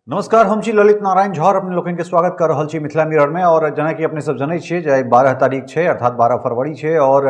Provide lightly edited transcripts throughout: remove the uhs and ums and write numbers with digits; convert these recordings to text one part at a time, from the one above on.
नमस्कार, हम छी ललित नारायण झा और अपने लोकनि के स्वागत कर रहल छी मिथिला मिरर में। और जेना कि अपने सब जनै छियै जे आइ 12 तारीख छै, अर्थात 12 फरवरी छै और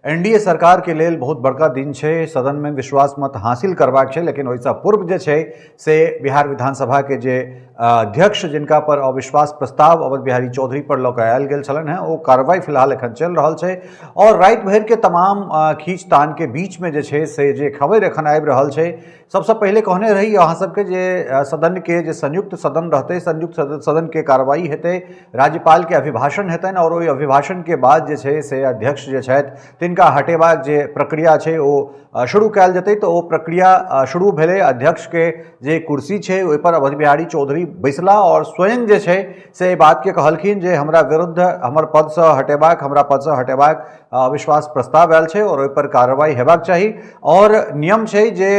एनडीए सरकार के लेल बहुत बड़का दिन छै। सदन में विश्वास मत हासिल करबाक छै, लेकिन ओहिसँ पूर्व जे छै से बिहार विधानसभा के जे अध्यक्ष जिनका पर अविश्वास प्रस्ताव अवध बिहारी चौधरी पर लऽ कऽ आयल गेल छलनि हेँ, ओ कार्रवाई फिलहाल एखन चलि रहल छै। और राति भरि के तमाम खींचतान के बीच में जे छै से जे खबरि एखन आबि रहल छै, सबसँ पहिले कहने रही अहाँ सबके जे सदनके जे संयुक्त सदन रहतै, संयुक्त सदनके कार्रवाई हेतै, राज्यपालके अभिभाषण हेतनि और ओहि अभिभाषणके बाद जे छै से अध्यक्ष जे छथि तिनका हटेबाक जे प्रक्रिया छै ओ शुरू कयल जेतै। तऽ ओ प्रक्रिया शुरू भेलै, अध्यक्षके जे कुर्सी छै ओहिपर अवध बिहारी चौधरी बैसला और स्वयं जे छै से एहि बातके कहलखिन जे हमरा विरुद्ध हमर पदसँ हटेबाक, हमरा पदसँ हटेबाक अविश्वास प्रस्ताव आयल छै और ओहिपर कार्रवाई हेबाक चाही। और नियम छै जे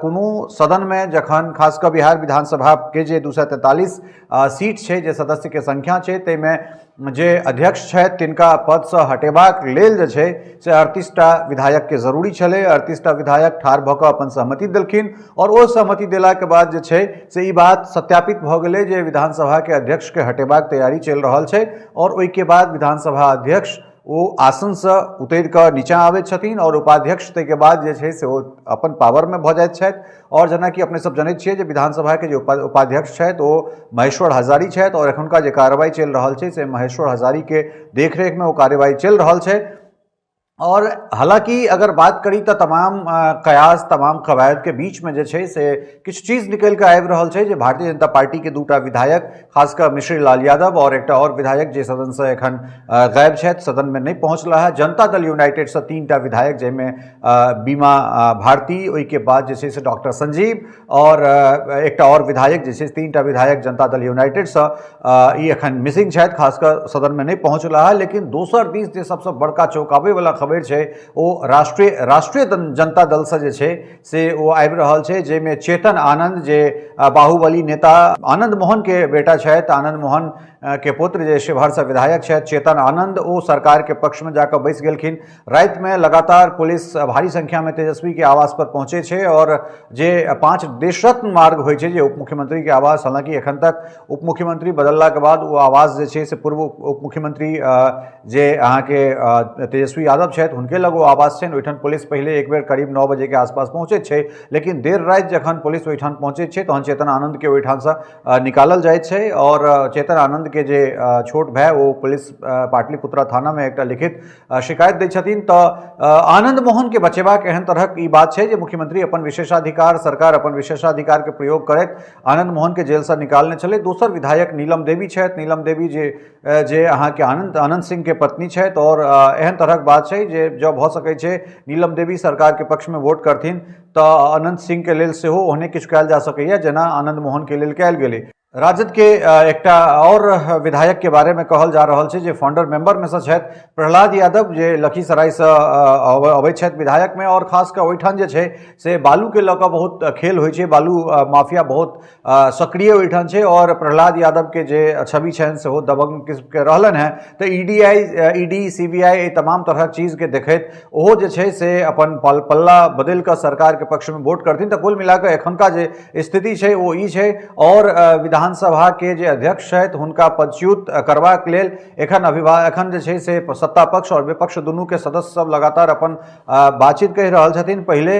कोनो सदनमे जखन खास कऽ बिहार विधानसभाके जे 243 सीट छै, जे सदस्यके संख्या छै, ताहिमे जे अध्यक्ष छथि तिनका पदसँ हटेबाक लेल जे छै से 38टा विधायकके जरूरी छलै। 38टा विधायक ठाढ़ भऽ कऽ अपन सहमति देलखिन और ओ सहमति देलाके बाद जे छै से ई बात सत्यापित भऽ गेलै जे विधानसभाके अध्यक्षके हटेबाक तैयारी चलि रहल छै। और ओहिके बाद विधानसभा अध्यक्ष ओ आसनसँ उतरि कऽ नीचाँ आबैत छथिन और उपाध्यक्ष ताहिके बाद जे छै से ओ अपन पावरमे भऽ जाइत छथि। और जेनाकि अपने सब जनैत छियै जे विधानसभाके जे उपाध्यक्ष छथि ओ महेश्वर हजारी छथि और एखुनका जे कार्रवाई चलि रहल छै से महेश्वर हजारीके देखरेखमे ओ कार्रवाई चलि रहल छै। और हालांकि अगर बात करी तऽ तमाम कयास तमाम कवायदके बीचमे जे छै से किछु चीज निकलि कऽ आबि रहल छै जे भारतीय जनता पार्टीके दूटा विधायक, खास कऽ मिश्री लाल यादव और एकटा और विधायक जे सदनसँ एखन गायब छथि, सदनमे नहि पहुँचला है। जनता दल यूनाइटेडसँ 3टा विधायक जाहिमे बीमा भारती, ओहिके बाद जे छै से डॉक्टर संजीव और एकटा और विधायक जे छै, 3टा विधायक जनता दल यूनाइटेडसँ ई एखन मिसिंग छथि, खास कऽ सदनमे नहि पहुँचला है। लेकिन दोसर दिस जे सबसँ बड़का चौंकाबैवला खबरि छै ओ राष्ट्रीय राष्ट्रीय जनता दलसँ जे छै से ओ आबि रहल छै, जाहिमे चेतन आनंद जे बाहुबली नेता आनंद मोहनके बेटा छथि, आनंद मोहन के पुत्र जे शिवहरसँ विधायक छथि चेतन आनंद, ओ सरकारके पक्षमे जाकऽ बैस गेलखिन। रातिमे लगातार पुलिस भारी संख्यामे तेजस्वीके आवास पर पहुँचै छै और जे 5 देशरत्न मार्ग होइ छै जे उपमुख्यमंत्रीके आवास, हालांकि एखन तक उपमुख्यमंत्री बदललाके बाद ओ आवास जे छै से पूर्व उपमुख्यमंत्री जे अहाँके तेजस्वी यादव छथि हुनके लग ओ आवास छनि, ओहिठाम पुलिस पहिले एक बेर करीब 9 बजेके आसपास पहुँचै छै। लेकिन देर राति जखन पुलिस ओहिठाम पहुँचै छै तहन चेतन आनन्दके ओहिठामसँ निकालल जाइत छै और चेतन आनन्दके जे छोट भाय ओ पुलिस पाटलिपुत्रा थानामे एकटा लिखित शिकायत दै छथिन। तऽ आनंद मोहनके बचेबाक एहन तरहक ई बात छै जे मुख्यमंत्री अपन विशेषाधिकार, सरकार अपन विशेषाधिकारके प्रयोग करैत आनंद मोहनके जेलसँ निकालने छलै। दोसर विधायक नीलम देवी छथि, नीलम देवी जे जे अहाँके आनंद आनंद सिंहके पत्नी छथि और एहन तरहक बात छै जे जँ भऽ सकै छै नीलम देवी सरकारके पक्षमे वोट करथिन तऽ अनंत सिंहके लेल सेहो ओहने किछु कयल जा सकैए जेना आनंद मोहनके लेल कयल गेलै। राजद के एकटा और विधायक के बारे में कहल जा रहल छै जे फाउंडर मेंबर में से छथि प्रहलाद यादव, जे लखीसरायसँ अबै छथि विधायक में और खास कऽ ओहिठाम जे छै से बालू के लऽ कऽ बहुत खेल होइ छै, बालू माफिया बहुत सक्रिय ओहिठाम छै और प्रहलाद यादव के जे छवि छनि सेहो दबंग किस्म के रहलनि हेँ। तऽ ईडीआई ईडी सीबीआई एहि तमाम तरहक चीजके देखैत ओहो जे छै से अपन पल्ला बदलि कऽ सरकारके पक्षमे वोट करथिन। तऽ कुल मिला कऽ एखनका जे स्थिति छै ओ ई छै और विधानसभाके जे अध्यक्ष छथि हुनका पदच्युत करबाक लेल एखन एखन जे छै से सत्ता पक्ष और विपक्ष दुनूके सदस्य सब लगातार अपन बातचीत कहि रहल छथिन। पहिले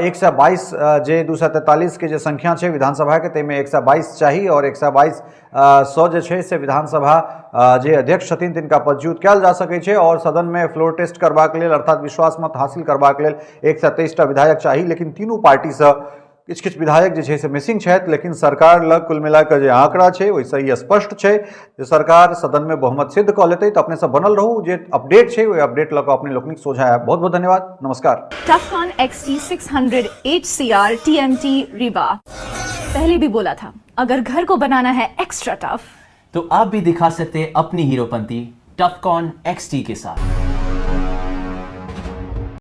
122 जे 243 के जे संख्या छै विधानसभाके ताहिमे 122 चाही और 122 सौ जे छै से विधानसभा जे अध्यक्ष छथिन तिनका पदच्युत कयल जा सकै छै और सदनमे फ्लोर टेस्ट करबाक लेल अर्थात विश्वास मत हासिल करबाक लेल 123टा विधायक चाही। लेकिन तीनू पार्टीसँ किछु किछु विधायक जे छै से मिसिंग छथि। लेकिन सरकार लग कुल मिलाकऽ जे आंकड़ा छै ओहिसँ ई स्पष्ट छै जे सरकार सदनमे बहुमत सिद्ध कऽ लेतै। तऽ अपने सब बनल रहू, जे अपडेट छै ओहि अपडेट लऽ कऽ अपने लोकनिक सोझाँ आयब। बहुत बहुत धन्यवाद, नमस्कार। Tufcon XT600 HCR TMT Rewa। पहले भी बोला था, अगर घर को बनाना है एक्स्ट्रा टफ तो आप भी दिखा सकते हैं अपनी हीरोपंती टफकॉन XT के साथ।